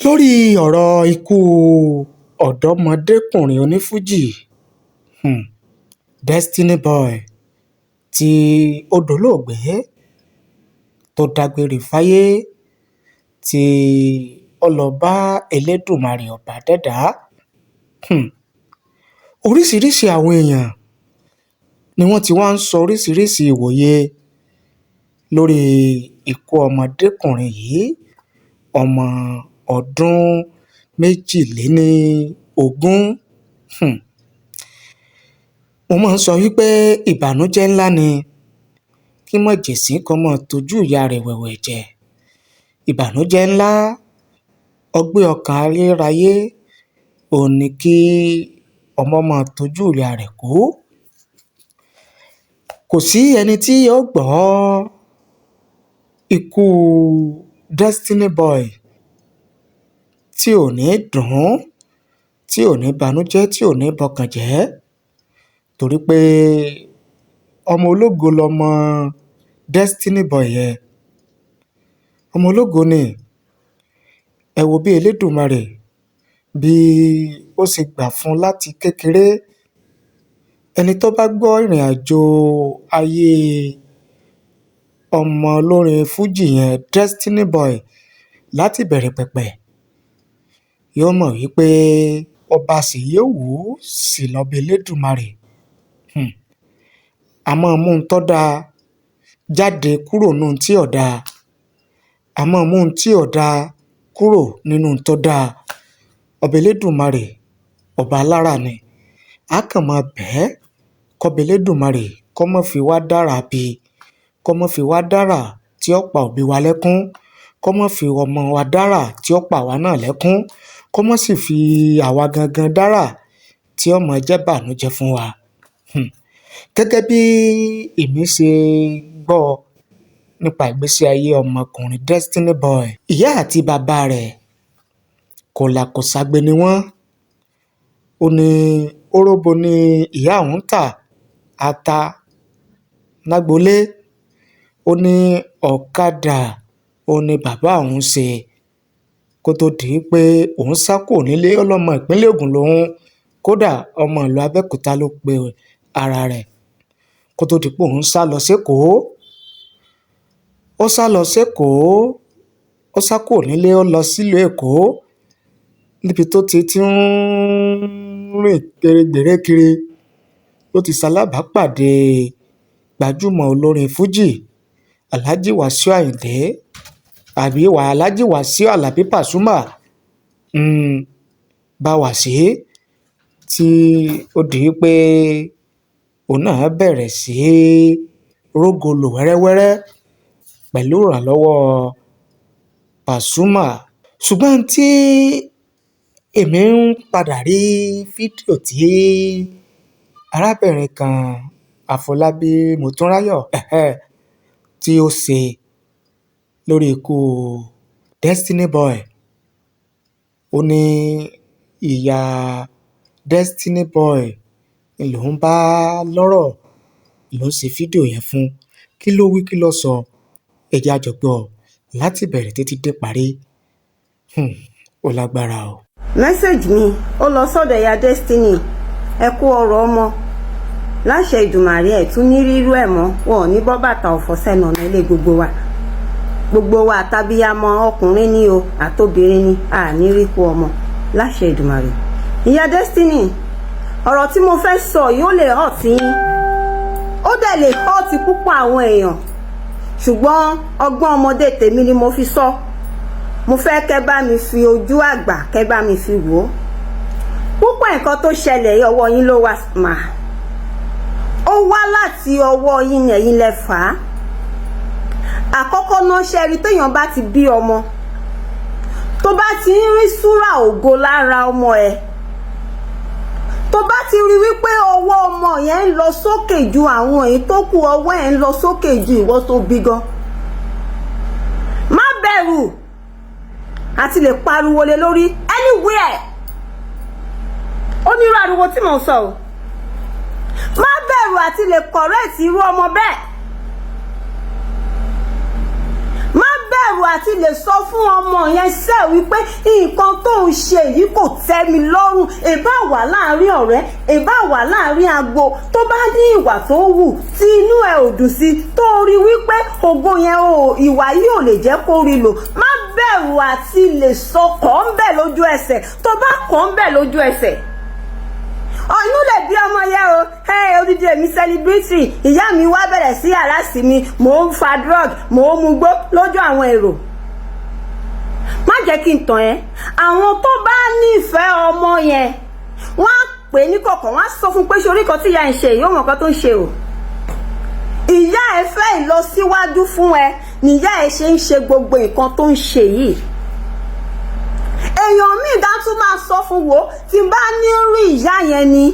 Lórí ọ̀rọ̀ ikú ọ̀dọ́mọdékùnrin onífuji Destiny Boy tí ó dolóògbé tó dágbére fáyé tí ó lọ bá Elédùmarè ọba dẹ́dà. Oríṣiríṣiì àwọn èèyàn ni wọ́n ti wá ń sọ oríṣiríṣiì ìwòye lórí ikú ọmọdékùnrin yìí, ọmọ ọdún 22. Mo máa ń sọ wípé ìbànújẹ́ ńlá ni kí mọ̀jẹ̀sín kan máa tọ́jú ìyá rẹ̀ wẹ̀wẹ̀ jẹ́. Ìbànújẹ́ ńlá, ọgbẹ́ ọkàn ayérayé òun ni kí ọmọ máa tọ́jú ìyá rẹ̀ kú. Kò sí ẹni tí yóò gbọ́ ikú Destiny Boy tí ò ní dùn ún, tí ò ní banújẹ́, tí ò ní bọkàn jẹ́, torí pé ọmọ ológo lọmọ Destiny Boy yẹn. Ọmọ ológo ni. Ẹ wo bí Elédùmarè bí ó ṣe gbà fún láti kékeré. Ẹni tó bá gbọ́ ìrìn àjò ayé ọmọ olórin fújì yẹn Destiny Boy láti bẹ̀rẹ̀ pẹ̀pẹ̀ yóò mọ̀ wípé ọba ṣèyí òwú sì lọ́ba Elédùmarè. A máa mú un tó dáa jáde kúrò nínú tí ò dáa, a máa mú un tí ò dáa kúrò nínú tó dáa. Ọba Elédùmarè ọba alára ni. A kàn máa bẹ́ẹ̀ kọ́ba Elédùmarè kó má fi wá dára bí, kó má fi wá dára tí ó pa òbí wa lẹ́kún, kó má fi ọmọ wa dára tí ó pa àwa náà lẹ́kún, kó má sì fi àwa gangan dára tí ó máa jẹ́ bànújẹ́ fún wa. Gẹ́gẹ́ bí èmi ṣe gbọ́ nípa ìgbésí ayé ọmọkùnrin Destiny Boy, ìyá àti bàbá rẹ̀ kòlàkòṣagbe ni wọ́n. Ó ní oróbo ni ìyá òun ń tà ata lágbolé. Ó ní ọ̀kadà òun ni bàbá òun ṣe kó tó di pé òun sá kúrò nílé. Ọlọ́mọ ìpínlẹ̀ Ògùn lòun, kódà ọmọ ìlú Abẹ́òkúta ló pe ara rẹ̀ kó tó di pé òun sá lọ sékòó. Ó sá lọ sékòó, ó sá kúrò nílé, ó lọ sílùú Èkó níbi tó ti ń rìn gbèrègbèrè kiri ló ti ṣalábàápàdé gbajúmọ̀ olórin fújì Alhaji Wasiu Ayinde àbí Alhaji Wasiu Alabi Pasuma, Bawasi, tí ó di pé òun náà bẹ̀rẹ̀ sí rógolo wẹ́rẹ́wẹ́rẹ́ pẹ̀lú ìrànlọ́wọ́ Pasuma. Ṣùgbọ́n tí èmi ń padà rí fídíò tí arábìnrin kan Àfọlábí Motúnráyọ̀ tí ó ṣe lórí ikú Destiny Boy, ó ní ìyá Destiny Boy lòún bá lọ́rọ̀ ló ń ṣe fídíò yẹn fún. Kí ló wí, kí ló sọ? Ẹ jẹ́ a jọ gbọ́ láti bẹ̀rẹ̀ títí dé parí. Ó lágbára o. Message mi ó lọ sọ́dọ̀ ìyá Destiny. Ẹ kú ọ̀rọ̀ ọmọ, láṣẹ Ìdùmàrè ẹ̀ tún ní rírú ẹ̀ mọ́. Wọn ò ní bọ́ bàtà ọ̀fọ̀ sẹ́nu ọ̀nà ilé gbogbo wa. Gbogbo wa àtàbíyamọ, ọkùnrin ní o àtobìnrin ní, a ní rí kú ọmọ láṣẹ Ìdùmàrè. Ìyá Destiny, ọ̀rọ̀ tí mo fẹ́ sọ yóò lè hurt yín, ó dẹ̀ lè hurt púpọ̀ àwọn èèyàn, ṣùgbọ́n ọgbọ́n ọmọdé tèmi ni mo fi sọ. Mo fẹ́ kẹ́ bá mi fi ojú àgbà, kẹ́ bá mi fi wò ó. Púpọ̀ nǹkan tó ṣẹlẹ̀ yìí, ọwọ́ yín ló wà mà. Ó wá láti ọwọ́ yín ni, ẹ̀yin lẹ fà á. Àkọ́kọ́ náà, ṣe rí, téèyàn bá ti bí ọmọ, tó bá ti ń rí súrà ògo lára ọmọ ẹ̀, tó bá ti rí wípé ọwọ́ ọmọ yẹn ń lọ sókè ju àwọn èyí tó kù, ọwọ́ ẹ̀ ń lọ sókè ju ìwọ tó bí gan, má bẹ̀rù àti lè pariwo lé lórí anywhere. Ó ní irú ariwo tí mò ń sọ o. Má bẹ̀rù àti lè correct irú ọmọ bẹ́ẹ̀. Má bẹ̀rù. Bẹ̀rù àti lè sọ fún ọmọ yẹn sẹ́ wípé nǹkan tó ń ṣe yìí kò tẹ́ mi lọ́rùn. Ìbá wà láàrin ọ̀rẹ́, ìbá wà láàrin agbo, tó bá ní ìwà tó wù tí inú ẹ ò dùn sí, tó rí wípé ògo yẹn ò, ìwà yìí ò lè jẹ́ kó rí lò, má bẹ̀rù àti lè sọ. Kọ́ ń bẹ̀ lójú ẹsẹ̀. Tó bá kọ́ ń bẹ̀ lójú ẹsẹ̀, inú lè bí ọmọ yẹn o. Hey, odidi èmi celebrity, ìyá mi wá bẹ̀rẹ̀ sí harass mi, mò ń fa drug, mò ń mugbó lójú àwọn èrò. Má jẹ́ kí n tàn ẹ́, àwọn tó bá nífẹ̀ẹ́ ọmọ yẹn, wọ́n á pè é ní kọ̀kọ̀, wọ́n á sọ fún pé ṣorí kan tí ìyá ẹ̀ ń ṣe yìí, ó mọ̀ nǹkan tó ń ṣe o. Ìyá ẹ fẹ́ ìlọsíwájú fún ẹ níyà ẹ ṣe ń ṣe gbogbo nǹkan tó ń ṣe yìí. Èèyàn míì dá tún máa sọ fún wo, tí n bá ní rí ìyá yẹn ni,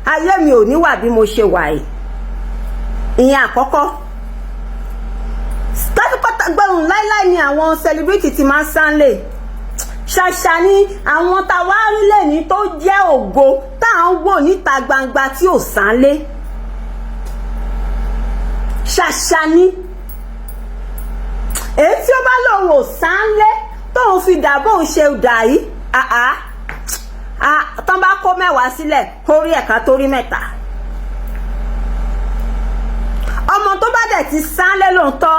ayé mi ò ní wà bí mo ṣe wà yìí. Ìyẹn àkọ́kọ́. Pátápátá gbẹ̀rùn láíláí ni àwọn celebrity ti máa ń sánlé. Ṣàṣà ni àwọn tá a wá rí lẹ́ni tó jẹ́ ògo tá à ń wò níta gbangba tí ò sánlé. Ṣàṣà ni èyí tí ó bá lòun ò sánlé tóun fi dà bóun ṣe dà yìí. Àá, tán bá kó 10 sílẹ̀, orí ẹ̀ka tó rí 3. Ọmọ tó bá dẹ̀ ti sánlé lóòótọ́,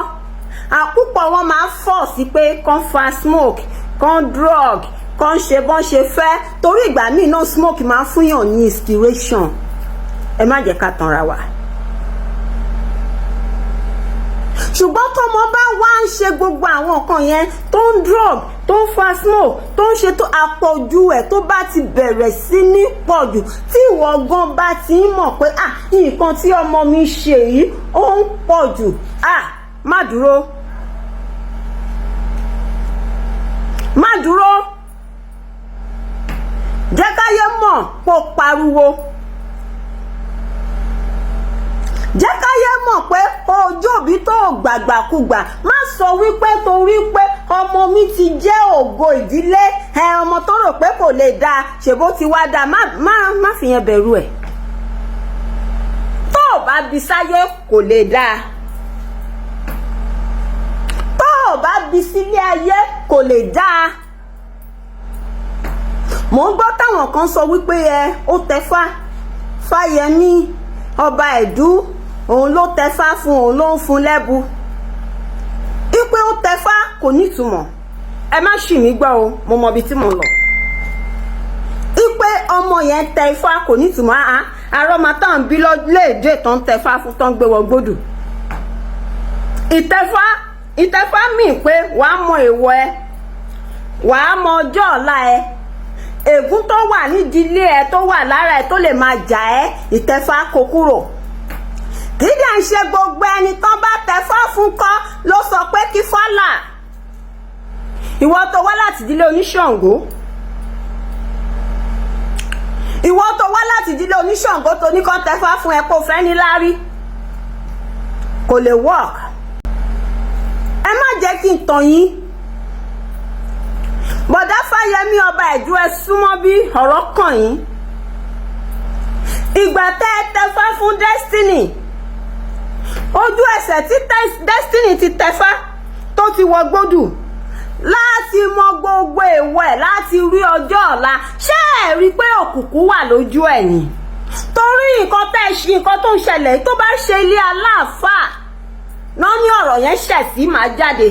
àpúpọ̀ wọn máa ń fọ̀ sí pé kán fa smoke, kán drug, kán ṣe bọ́n ṣe fẹ́, torí ìgbà míì náà smoke máa ń fúnyàn ní inspiration. Ẹ má jẹ́ ká tanra wa. Ṣùgbọ́n tọmọ bá wá ń ṣe gbogbo àwọn nǹkan yẹn, tó ń drug, tó ń fa smoke, tó ń ṣe tó àpọ̀jù ẹ̀, tó bá ti bẹ̀rẹ̀ sí ní pọ̀jù, tí ìwọ gan bá ti ń mọ̀ pé, ah, nǹkan tí ọmọ mi ṣe yìí, ó ń pọ̀jù, ah, má dúró, má dúró, jẹ́ káyé mọ̀ kó pariwo, jẹ́ káyé mọ̀ pé ojú òbí tó gbàgbàkúgbà. Má sọ wípé torí pé ọmọ mi ti jẹ́ ògo ìdílé ẹ, ọmọ tó rò pé kò lè dáa, ṣèbó ti wá dáa. Má fi yẹn bẹ̀rù ẹ̀. Tó o bá bí sáyé, kò lè dáa. Tó o bá bí sílé ayé, kò lè dáa. Mò ń gbọ́ táwọn kan sọ wípé ẹ ó tẹfá. Fáyẹmí ọba Ẹ̀dú, òun ló tẹfá fún, òun ló ń fún lẹ́bu ipe ó tẹfá, kò nítumọ̀. Ẹ má ṣì mí gbọ́ o, mo mọ ibi tí mo lọ. Ipe ọmọ yẹn tẹ ifá kò nítumọ̀. Àá, arọ́mọ tá à ń bí léèdè tó ń tẹfá fún, tó ń gbé wọ gbódù. Ìtẹfá, ìtẹfá mì pé wàá mọ èèwọ̀ ẹ, wàá mọ ọjọ́ ọ̀la ẹ, ègún tó wà nídìílé ẹ, tó wà lára ẹ, tó lè máa jà ẹ́, ìtẹfá kó kúrò. Kì í dẹ̀ ń ṣe gbogbo ẹni tán bá tẹfá fún kọ́ ló sọ pé kí fálà. Ìwọ tó wá láti ìdílé oníṣàngó, ìwọ tó wá láti ìdílé oníṣàngó tó ní kán tẹfá fún ẹ kó fẹ́ ní láárí, kò lè work. Ẹ má jẹ́ kí n tàn yín. Bọ̀dá Fáyẹmí ọba Ẹ̀dú, ẹ súnmọ́ bí ọ̀rọ̀ kàn yín. Ìgbà tẹ́ ẹ tẹfá fún Destiny, ojú ẹsẹ̀ tí Destiny ti tẹfá tó ti wọ gbódù láti mọ gbogbo èèwọ̀ ẹ̀, láti rí ọjọ́ ọ̀la, ṣé ẹ rí i pé òkùnkùn wà lójú ẹ̀ ni? Torí nǹkan tẹ́ ẹ ṣe, nǹkan tó ń ṣẹlẹ̀, tó bá ṣe ilé aláàfáà náà ní ọ̀rọ̀ yẹn ṣẹ̀ sí máa jáde,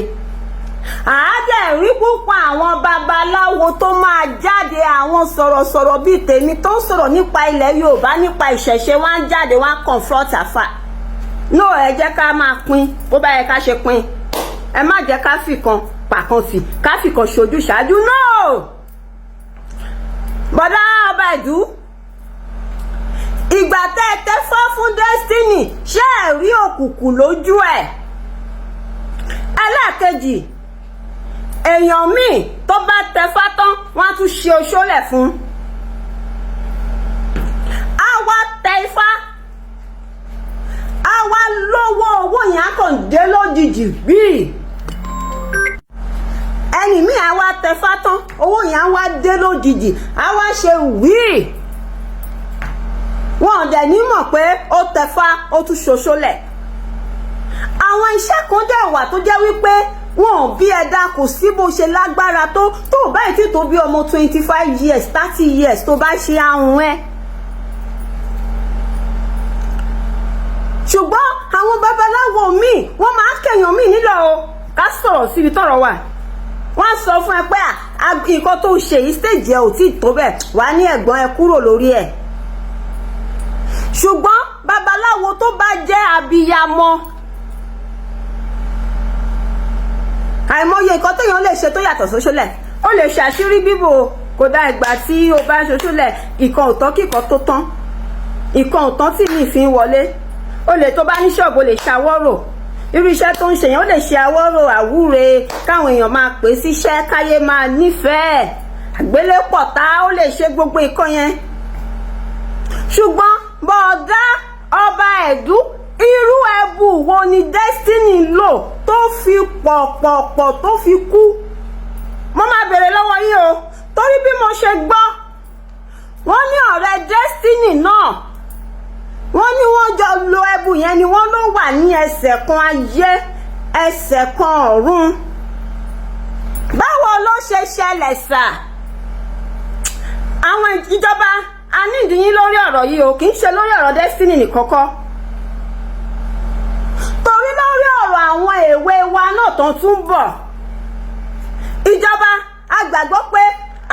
àádẹ́ rí púpọ̀ àwọn babaláwo tó máa jáde, àwọn sọ̀rọ̀sọ̀rọ̀ bíi tèmi tó ń sọ̀rọ̀ nípa ilẹ̀ Yorùbá, nípa ìṣẹ̀ṣe, wọ́n á jáde, wọ́n á confront àfà. No, ẹ jẹ́ ká máa pín bó bá yẹ ká ṣe pín. Ẹ má jẹ́ ká fìkan pàkan tì, ká fìkan ṣojú ṣáájú. No, bọ̀dá ọba ìdú, ìgbà tẹ́ ẹ tẹ́fọ́ fún Destiny, ṣé ẹ rí òkùnkùn lójú ẹ̀? Ẹlẹ́ẹ̀kejì, èèyàn míì tó bá tẹfá tán, wọ́n á tún ṣe oṣólẹ̀ fún á wá tẹ ifá, á wá lówó, owó yẹn á kàn dé lójijì. Bíi ẹnì míì á wá tẹfá tán, owó yẹn á wá dé lójijì, á wá ṣe wíì, wọn ò dẹ̀ ní mọ̀ pé ó tẹfá, ó tún ṣoṣólẹ̀. Àwọn iṣẹ́ kan dẹ̀ wà tó jẹ́ wípé Wọn ò bí ẹ̀dá, kò sí bó ṣe lágbára tó báyìí tí tó bí ọmọ 25 years, 30 years, tó bá ṣe ahùn ẹ. Ṣùgbọ́n àwọn babaláwo míì, wọ́n máa ń kẹ̀yàn míì nílò o. Ká sọ̀rọ̀ síbi tọ́rọ̀ wà, wọ́n á sọ fún ẹ pé nǹkan tó ṣe yìí, stage ẹ ò tí ì tó bẹ́ẹ̀, wàá ní ẹ̀gbọ́n ẹ kúrò lórí ẹ̀. Ṣùgbọ́n babaláwo tó bá jẹ́ abiyamọ, àìmọye nǹkan téèyàn lè ṣe tó yàtọ̀ sóṣólẹ̀. Ó lè ṣàṣírí bíbò kò dá ìgbà tí o bá ń ṣoṣólẹ̀. Ìkan ò tán kíkan tó tán, ìkan ò tán tí mi fi ń wọlé. Ó lè, tó bá ní ṣọ́ọ̀bù, ó lè ṣàwọ́rò. Irú iṣẹ́ tó ń ṣe yẹn, ó lè ṣe àwọ́rò, àwúre, káwọn èèyàn máa pè síṣẹ́, káyé máa nífẹ̀ẹ́, àgbélépọ̀tá, ó lè ṣe gbogbo nǹkan yẹn. Ṣùgbọ́n bọ̀dá ọba ẹ̀dú, irú ẹ̀bù wo ni Destiny lò tó fi pọ̀pọ̀pọ̀ tó fi kú? Mo máa bèrè lọ́wọ́ yín o, torí bí mo ṣe gbọ́, wọ́n ní ọ̀rẹ́ Destiny náà, wọ́n ní wọ́n jọ lo ẹ̀bù yẹn ni. Wọ́n ló wà ní ẹsẹ̀ kan ayé, ẹsẹ̀ kan ọ̀run. Báwo ló ṣe ṣẹlẹ̀ sà? Àwọn ìjọba, a nídìí yín lórí ọ̀rọ̀ yìí o. Kì í ṣe lórí ọ̀rọ̀ Destiny nìkan kọ́, torí lórí ọ̀rọ̀ àwọn èwe wa náà tó tún bọ̀. Ìjọba, a gbàgbọ́ pé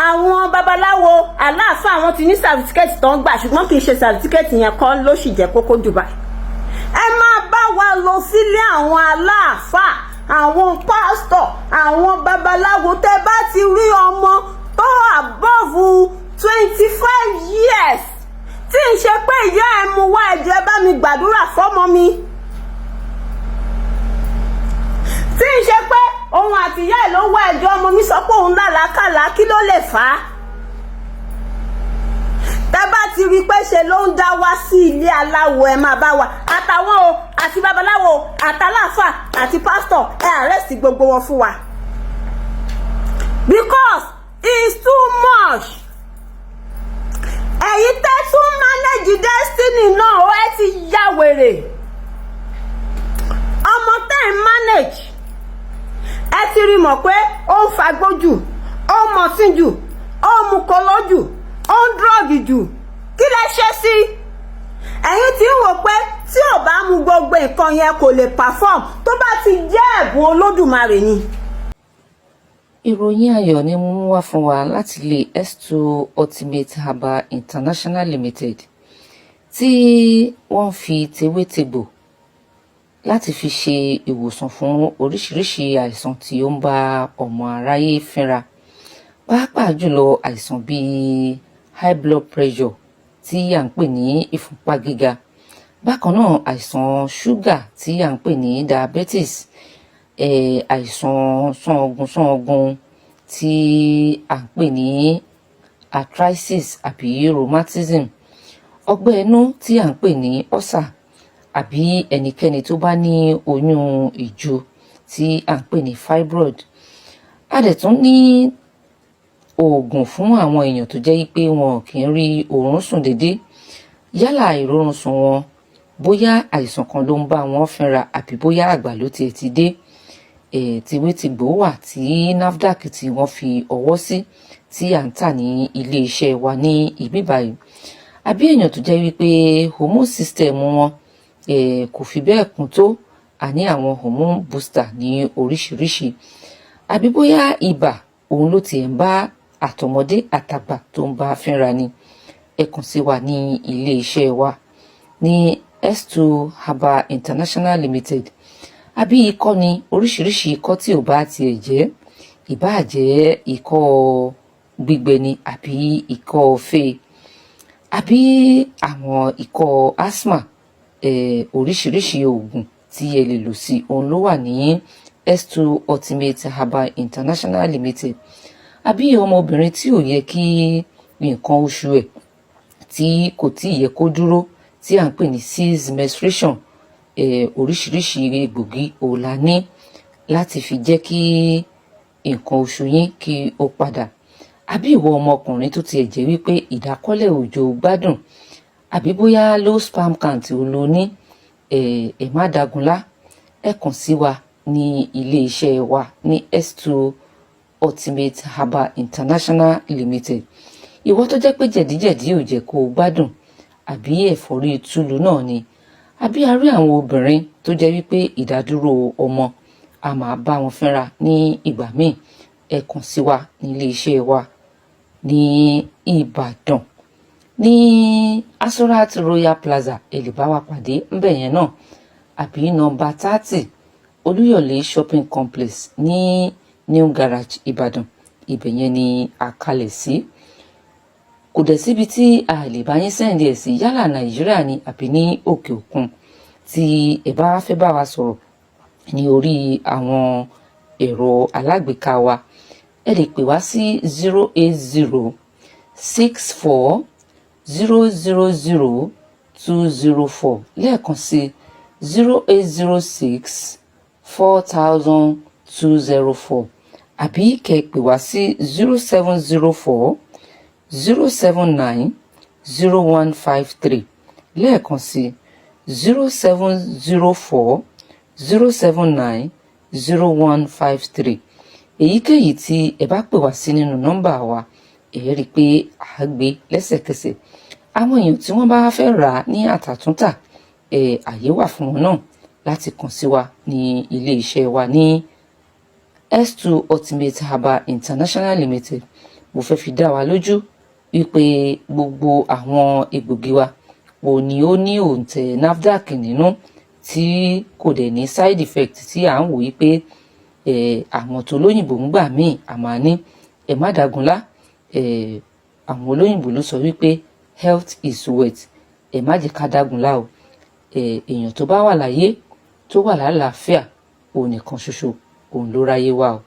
àwọn babaláwo, aláàfáà, àwọn ti ní certificate tó ń gbà, ṣùgbọ́n kì í ṣe certificate yẹn kọ́ ló sì jẹ́ kókó jù báyìí. Ẹ máa bá wa lọ sílé àwọn aláàfáà, àwọn pásítọ̀, àwọn babaláwo. Tẹ́ bá ti rí ọmọ tó above 25 years tí ń ṣe pé ìyá ẹ mú wá, ẹjọ́ ẹ bá mi gbàdúrà fọ́mọ mi, tí ń ṣe pé òun àti ìyá ẹ̀ ló wá, ẹjọ́ ọmọ mi sọ pé òun lálàákàlà, kí ló lè fà á? Tẹ́ bá ti rí i pé ṣe ló ń dá wá sí ilé aláwo, ẹ máa bá wa, àtàwọn o, àti babaláwo, àtàláfà, àti pásítọ̀, ẹ arrest gbogbo wọn fún wa, because it's too much. Ẹ̀yin tẹ́ tún manage Destiny náà, ó ẹ ti ya wèrè. Ọmọ tẹ́ ń manage, ẹ ti rí mọ̀ pé ó ń fagbó jù, ó ń mọtí jù, ó ń mu kóló jù, ó ń drug jù. Kí lẹ ṣe sí? Ẹ̀yin tí ń wò pé tí ò bá mu gbogbo nǹkan yẹn, kò lè perform. Tó bá ti jẹ́ ẹ̀bùn Olódùmarè ni. Ìròyìn ayọ̀ ni mo mú wá fún wa láti ilé S2 Ultimate Herbal International Limited, tí wọ́n fi tewétegbò láti fi ṣe ìwòsàn fún oríṣiríṣi àìsàn tí ó ń bá ọmọ aráyé fínra, pàápàá jùlọ àìsàn bíi high blood pressure tí à ń pè ní ìfúnpá gíga, bákan náà àìsàn ṣúgà tí à ń pè ní diabetes, àìsàn sángun sángun tí à ń pè ní arthritis àbí rheumatism, ọgbẹ́ inú tí à ń pè ní ulcer, àbí ẹnikẹ́ni tó bá ní oyún ìju tí à ń pè ní fibroid. A dẹ̀ tún ní oògùn fún àwọn èèyàn tó jẹ́ pé wọn kì í rí oorun sùn déédéé. Yálà ìrorun sùn wọn, bóyá àìsàn kan ló ń bá wọn fínra, àbí bóyá àgbà ló tiẹ̀ ti dé, tewétegbò wà tí NAFDAC tí wọ́n fi ọwọ́ sí, tí à ń tà ní ilé iṣẹ́ wa ní ibi báyìí. Àbí èèyàn tó jẹ́ wípé hormone system wọn kò fi bẹ́ẹ̀ kún tó, àní àwọn hormone booster ní oríṣiríṣi. Àbí bóyá ibà òun ló tiẹ̀ ń bá àtọmọdé àtàgbà tó ń bá fínra ni, ẹ kàn sí wa ní ilé iṣẹ́ wa ní S2 Herbal International Limited. Àbí ikọ́ ni, oríṣiríṣi ikọ́ tí ò bá tiẹ̀ jẹ́, ìbáà jẹ́ ikọ́ gbígbẹ ni, àbí ikọ́ fée, àbí àwọn ikọ́ asthma, oríṣiríṣi oògùn tí ẹ lè lò sí òun ló wà ní S2 Ultimate Herbal International Limited. Àbí ọmọbìnrin tí ò yẹ kí nǹkan oṣù ẹ̀ tí kò tí ì yẹ kó dúró, tí à ń pè ní cease menstruation, oríṣiríṣi egbògi òun la ní láti fi jẹ́ kí nǹkan oṣù yín kí ó padà. Àbí ìwọ ọmọkùnrin tó tiẹ̀ jẹ́ wípé ìdákọ́lẹ̀ òjò gbádùn, àbí bóyá low sperm count ò lò ní, ẹ má dagunlá, ẹ kàn sí wa ní Ní ilé-iṣẹ́ wa ní S2 Ultimate Herbal International Limited, ìwọ tó jẹ́ pé jẹ̀díjẹ̀dí ò jẹ́ kó o gbádùn, àbí ẹ̀fọ́rí túlù náà ni, àbí a rí àwọn obìnrin tó jẹ́ wípé ìdádúró ọmọ a máa bá wọn fínra ní ìgbà míì, ẹ kàn sí wa ní ilé-iṣẹ́ wa ní Ìbàdàn, ní Asorat Royal Plaza. Ẹ lè bá wa pàdé ńbẹ̀ yẹn náà, àbí nọ́mbà 30, Olúyọ̀lé Shopping Complex ní New Garage, Ìbàdàn. Ibẹ̀ yẹn ni a kalẹ̀ sí. Kò dẹ̀ síbi tí a lè bá yín send ẹ̀ sí, yálà Nàìjíríà ni àbí ní òkè òkun. Tí ẹ bá fẹ́ bá wa sọ̀rọ̀ ní orí àwọn ẹ̀rọ alágbèéká wa, ẹ lè pè wá sí 08064000204. Lẹ́ẹ̀kan sí, 0806 4204, àbí kẹ́ ẹ pè wá sí 07040790153. Lẹ́ẹ̀kan sí, 07040790153. Èyíkéyìí tí ẹ bá pè wá sí nínú nọ́mbà wa, ẹ rí i pé à á gbé lẹ́sẹ̀kẹsẹ̀. Àwọn èèyàn tí wọ́n bá fẹ́ rà á ní àtàtúntà, ẹ àyè wà fún wọn náà láti kàn sí wa ní ilé iṣẹ́ wa ní S2 Ultimate Herbal International Limited. Mo fẹ́ fi dá wa lójú wípé gbogbo àwọn egbògi wa ò ní ó ní òǹtẹ̀ NAFDAC nínú, tí kò dẹ̀ ní side effect tí à ń wò wípé àwọn tó lóyìnbó ń gbà míì àmà ní. Ẹ má dágunlá. Àwọn olóyìnbó ló sọ wípé health is wealth. Ẹ má jẹ́ ká dágunlá o. Èèyàn tó bá wà láyé, tó wà lálàáfíà, òun nìkan ṣoṣo òun ló ráyé wá o.